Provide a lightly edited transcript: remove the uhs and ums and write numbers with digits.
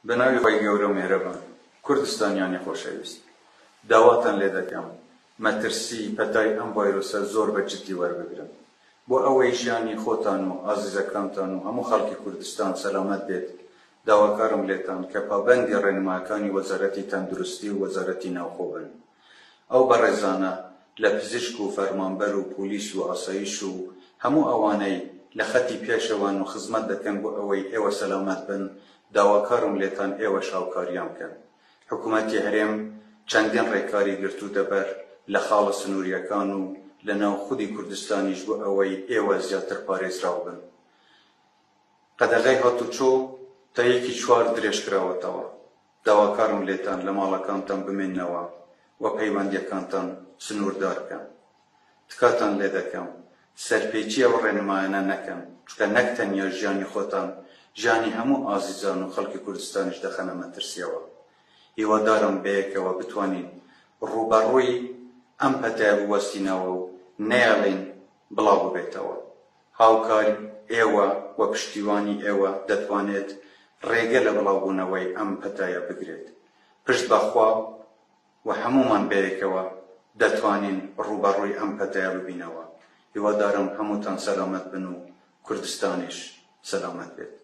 بەناوی خوای گەورە و میهرەبان کوردستانیانی خۆشەویست داواتان لێ دەکەم مەترسی پەتای ئەم ڤایرۆسە زۆر بە جدی وەربگرن بۆ ئەوەی ژیانی خۆتان و ئازیزەکانتان و هەموو خەڵکی کوردستان سەلامەت بێت داواکارم لێتان کە پابەندی ڕێنماکانی وەزارەتی تەندروستی و وەزارەتی ناوخۆ بن ئەو بەڕێزانە لە پزیشک و فەرمانبەر و پۆلیس و ئاسایش و هەموو ئەوانەی لە خەتی پێشەوەن و خزمەت دەکەن بۆ ئەوەی ئێوە سەلامەت بن داواکارم لێتان ئێوەش هاوکاریان بکەن. حکومەتی هەرێم چەندین ڕێکاری گرتووتە بەر لە خاڵە سنوورییەکان و لە ناو خودی کوردستانیش بۆ ئەوەی ئێوە زیاتر پارێزراو بن. قەدەغەی هاتوچۆ تا یەکی چوار درێژکراوەتەوە. داواکارم لێتان لە ماڵەکانتان بمێننەوە و پەیوەندییەکانتان سنووردار بکەن. تکاتان لێ دەکەم سەرپێچی ئەو ڕێنمایانە نەکەن، چونکە نەک تەنیا ژیانی خۆتان، ژیانی هەموو ئازیزان و خەڵکی کوردستانیش دەخەنە مەترسییەوە. هیوادارم بەیەکەوە بتوانین ڕووبەڕووی ئەم پەتایە بوەستینەوە و نەیەڵین بڵاو ببێتەوە. هاوکاری ئێوە و پشتیوانی ئێوە دەتوانێت ڕێگە لە بڵاوبوونەوەی ئەم پەتایە بگرێت. پشت بە خوا و هەموومان بەیەکەوە دەتوانین ڕووبەڕووی ئەم پەتایە ببینەوە. هیوادارم هەمووتان سەلامەت بن و کوردستانیش سەلامەت بێت.